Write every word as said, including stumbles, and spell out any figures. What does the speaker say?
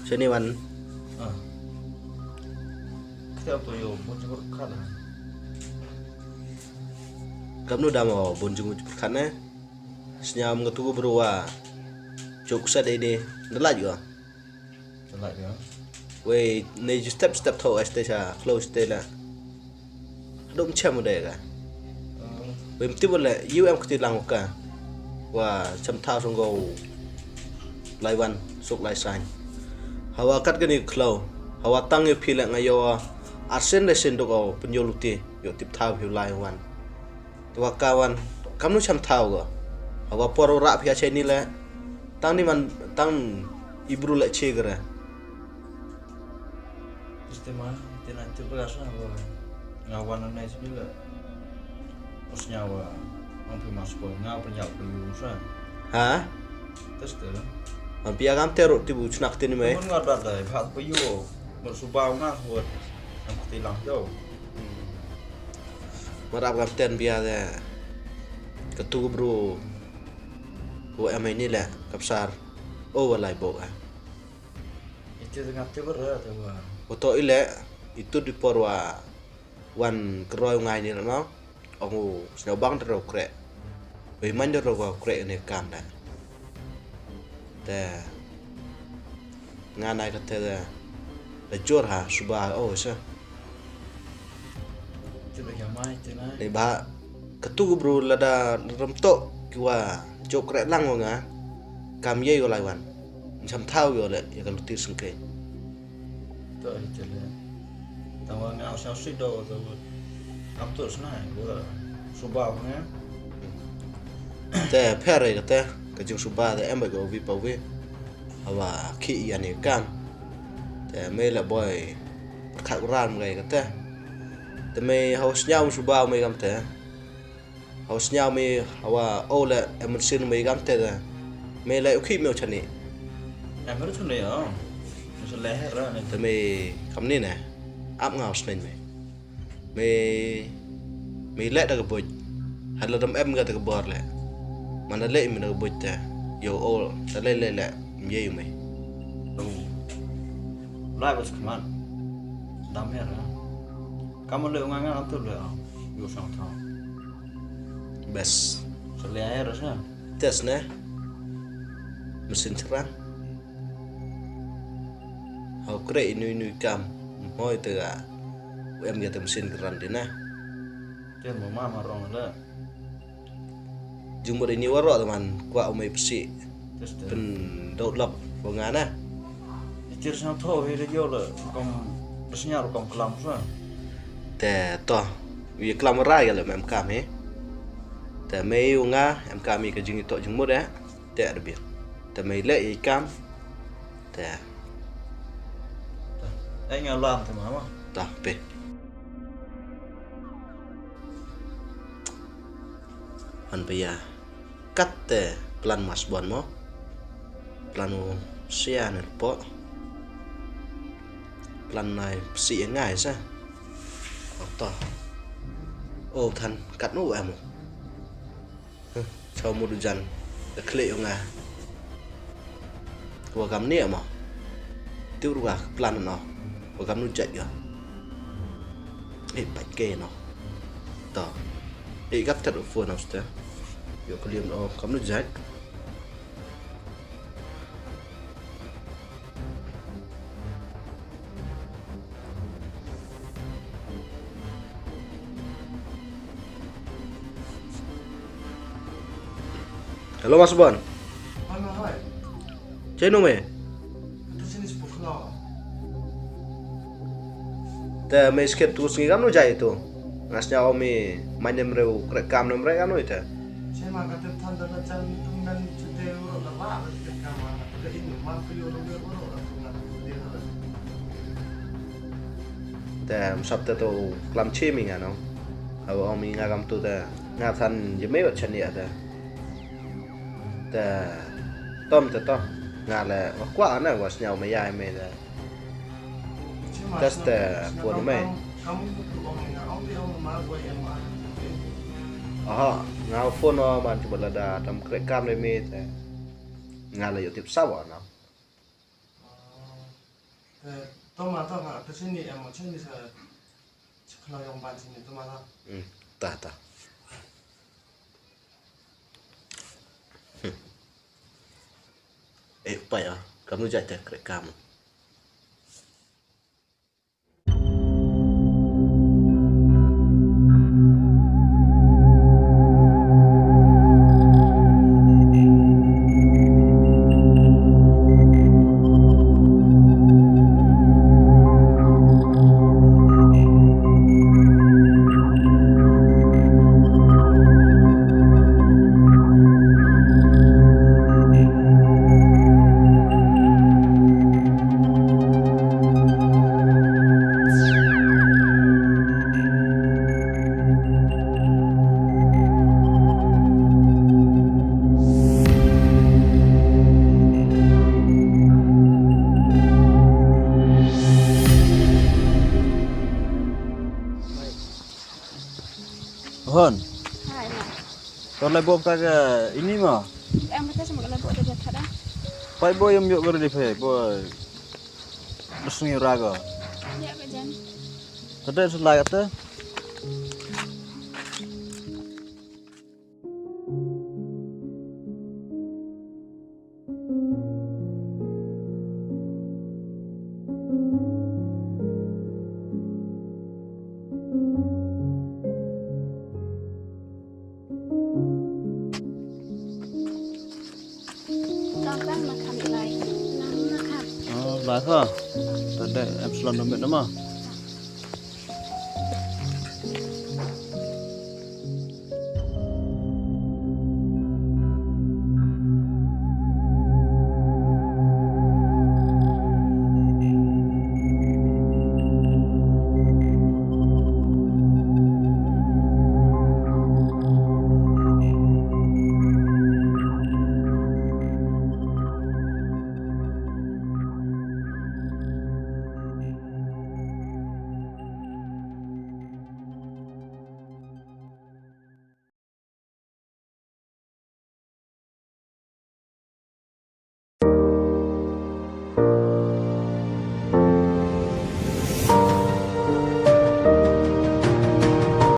Shane wan. Ah. Kita to yo, bun jingmut khat. Kamnu da mo bun jingmut khat ne? Sñiaw nga tu bru wa. Chuk sa de de. Nda lait yo. Nda lait yo. Wei, ne ju step step tho este sha close te la. Dum chem de ga. Wei mti bole yu em kti lang ka. Wa chem tha song go. Lai wan suk lai sain. Hawa kat gani klo. Hawa tang yu phi le nga yo. Arsen le sen duk o pen yo luti. Yo tip tha yu lai wan. Te wa ka wan, kamnu cham thaw go. Hawa por u rap ya cheni le. Tang ni man, tang i bru le che gre. Este ma, te na te bra sa go. Nga wan na nai sbi le. Os nya wa, ang pi mas ko, nga pi nya pi yu sa. Ha? Teste. Ang pi agam te ro ti bu chnak te ni me. Mun nga da da, ba pi yu. Mer suba nga hot. Ang ti lang do. Marap kam ten bia de. Katu bru. Ko em ini le kapsar. O walai bo eh. Itu dengan tu berat tu. Oto ile itu di por wa wan kroi ngai ni no. Ong u sñiaw bang de ro krek. Wei man de ro krek ne kam da. Te nga nai ka te da jor ha suba o sa. Te ba ya mai te na. Ni ba katu bru lada rem to ki wa jok krek lang wa nga. Kam ye yo lai wan. Ncham thau yo le ya ka luti sengke. To hi te le. Tang wa nga sa si do to. Kam to sna wa suba wa nga. Te pher ka te ka jing suba te em ba ko wi pa wi. Hawa ki ya ni kam. Te me le boy. Khat ram ga ka te. Te me hawa sñiaw suba me kam te. Hawa sñiaw me hawa o le em sin me kam te da. Me le u ki me u chani. Em ru chani ya. Masa leher ra ne. Te me kam ni ne. Ap nga u snen me. Me me le da ka buj. Hala dam em ga da ka bor le. Mana le me da ka buj te. Yo o ta le le le. Me yu me. Lai bas kman. Dam her ra. Kamu le nga nga tu le. Yo sang thang. Bes. Sele air sa. Tes ne. Mesin serang. Hau kre inu inu kam. Moi tega. Em ya te mesin keran dina. Tes mama marong le. Jingmut ini waro teman kwa umai pesi. Tes tes. Pen dot lap bongana. Itir sang tho he le yo le kom besnya kom kelam sa. Te to. Wi klam ra ya le mem kam he. Te me yu nga em kam i ka jing i to jingmut eh. Te ada biar. Te me le i kam. Te. Ai nga lam te mama. Ta pe. Han pe ya. Kat te plan mas bon mo. Plan u sia ne po. Plan nai si ngai sa. Oto. O than kat nu em. Chaw mudu jan. Da kle yo nga. Wa kam ni mo. Ti ru wa plan no. Wa kam nu jat yo. Eh pat ke no. To. Eh gap tat phone no sta. Yo klim no kam nu jat. Hello Mas Bon. Ano hai? Cheno me? Ata sini sepuluh kilo. Te me sket tu sngi kam nu jai tu. Ngas nya omi manem reu krek kam nem rek anu ite. Sema ka tem than da na chan tung nan chute uro na ba ba te kam ana. Ka in man ka yo ro ro ro ro. Te msap te to klam chi mi nga no. Awa omi nga kam tu te nga than je me wat chan ya te. Te tom te to nga le wa kwa na wa sñiaw me ya me te. Teste puan mai. Aha, nga phone no man cuba lada tam krek kam le me te. Nga la yo tip sawa na. Eh, to ma to ka, to sini em mo sini sa, sa khlong yong ban sini to ma to. Hmm, ta ta. Hmm. Eh, pa ya, kamu jai te krek kamu. Hon. Hai, ma. To lai bok ta ka ini ma. Em kata sama kalau bok ada jatah dah. Pai bo yam yok gari di pai bo. Besngi raga. Ya, Pak Jan. Tadi sudah kata. Tang tang makan ilai. Nang makan. Oh, ba ko. Tadi em salon dompet nama?